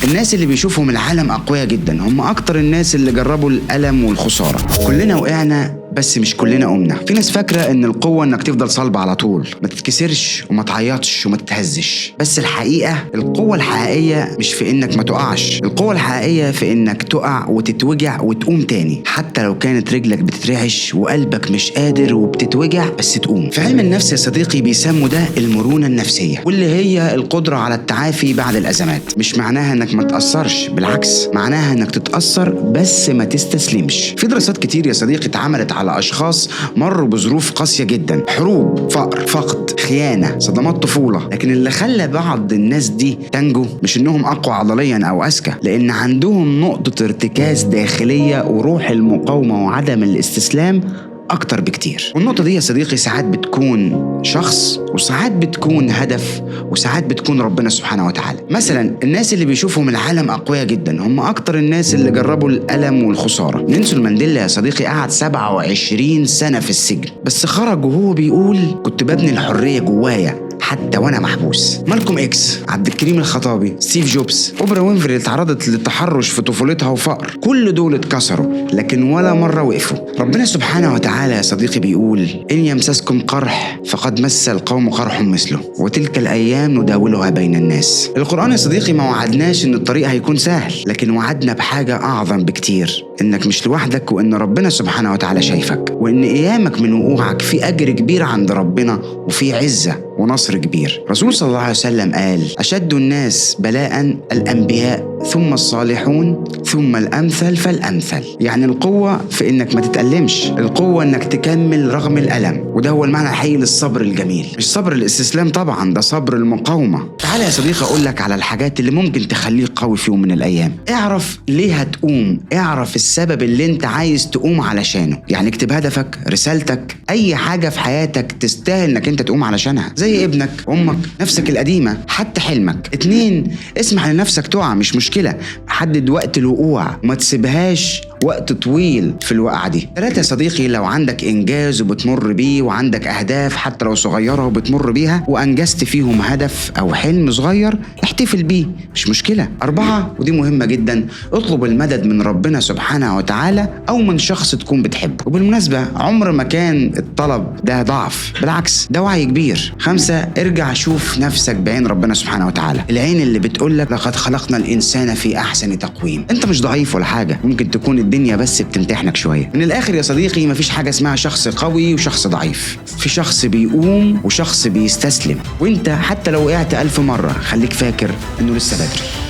الناس اللي بيشوفهم العالم اقوياء جدا هم اكتر الناس اللي جربوا الالم والخسارة. كلنا وقعنا بس مش كلنا قمنا. في ناس فاكره ان القوة انك تفضل صلب على طول، ما تتكسرش وما تعيطش وما تتهزش. بس الحقيقة القوة الحقيقية مش في انك ما تقعش، القوة الحقيقية في انك تقع وتتوجع وتقوم تاني، حتى لو كانت رجلك بتترعش وقلبك مش قادر وبتتوجع، بس تقوم. في علم النفس يا صديقي بيسموا ده المرونة النفسية، واللي هي القدرة على التعافي بعد الازمات. مش معناها انك ما تتاثرش، بالعكس معناها انك تتاثر بس ما تستسلمش. في دراسات كتير يا صديقي اتعملت على اشخاص مروا بظروف قاسية جدا، حروب، فقر، فقد، خيانة، صدمات طفولة، لكن اللي خلى بعض الناس دي تنجو مش انهم اقوى عضليا او اذكى، لان عندهم نقطة ارتكاز داخلية وروح المقاومة وعدم الاستسلام اكتر بكتير. والنقطة دي يا صديقي ساعات بتكون شخص، وساعات بتكون هدف، وساعات بتكون ربنا سبحانه وتعالى. مثلا الناس اللي بيشوفهم العالم اقوياء جدا هم اكتر الناس اللي جربوا الالم والخسارة. نيلسون مانديلا يا صديقي قعد 27 سنة في السجن، بس خرج وهو بيقول كنت ببني الحرية جوايا حتى وانا محبوس. مالكوم اكس، عبد الكريم الخطابي، ستيف جوبز، اوبرا وينفري اللي اتعرضت للتحرش في طفولتها وفقر، كل دول اتكسروا لكن ولا مرة وقفوا. ربنا سبحانه وتعالى يا صديقي بيقول ان يمسسكم قرح فقد مس القوم قرح مثله وتلك الايام نداولها بين الناس. القران يا صديقي ما وعدناش ان الطريق هيكون سهل، لكن وعدنا بحاجة اعظم بكتير، انك مش لوحدك، وان ربنا سبحانه وتعالى شايفك، وان قيامك من وقوعك في اجر كبير عند ربنا وفي عزه ونصر كبير. رسول صلى الله عليه وسلم قال أشد الناس بلاء الأنبياء ثم الصالحون ثم الأمثل فالأمثل. يعني القوة في إنك ما تتألمش، القوة إنك تكمل رغم الألم، وده هو المعنى الحقيقي للصبر الجميل. مش صبر الاستسلام طبعا، ده صبر المقاومة. تعالى يا صديقي أقول لك على الحاجات اللي ممكن تخليك قوي في يوم من الأيام. اعرف ليه هتقوم، اعرف السبب اللي انت عايز تقوم علشانه. يعني اكتب هدفك، رسالتك، أي حاجة في حياتك تستاهل إنك انت تقوم علشانها، زي ابنك، امك، نفسك القديمة، حتى حلمك. 2، اسمح لنفسك تقع، مش مشكلة، حدد وقت الوقوع وما تسيبهاش وقت طويل في الوقعة دي. 3 يا صديقي، لو عندك انجاز وبتمر بيه وعندك اهداف حتى لو صغيرة وبتمر بيها وانجزت فيهم هدف او حلم صغير، احتفل بيه، مش مشكلة. 4، ودي مهمة جدا، اطلب المدد من ربنا سبحانه وتعالى او من شخص تكون بتحبه. وبالمناسبة عمر ما كان الطلب ده ضعف، بالعكس ده وعي كبير. 5، ارجع شوف نفسك بعين ربنا سبحانه وتعالى، العين اللي بتقولك لقد خلقنا الانسان في احسن تقويم. انت مش ضعيف ولا حاجة، ممكن تكون الدنيا بس بتمتحنك شوية. من الاخر يا صديقي مفيش حاجة اسمها شخص قوي وشخص ضعيف، في شخص بيقوم وشخص بيستسلم. وانت حتى لو وقعت 1000 مرة خليك فاكر انه لسه بدري.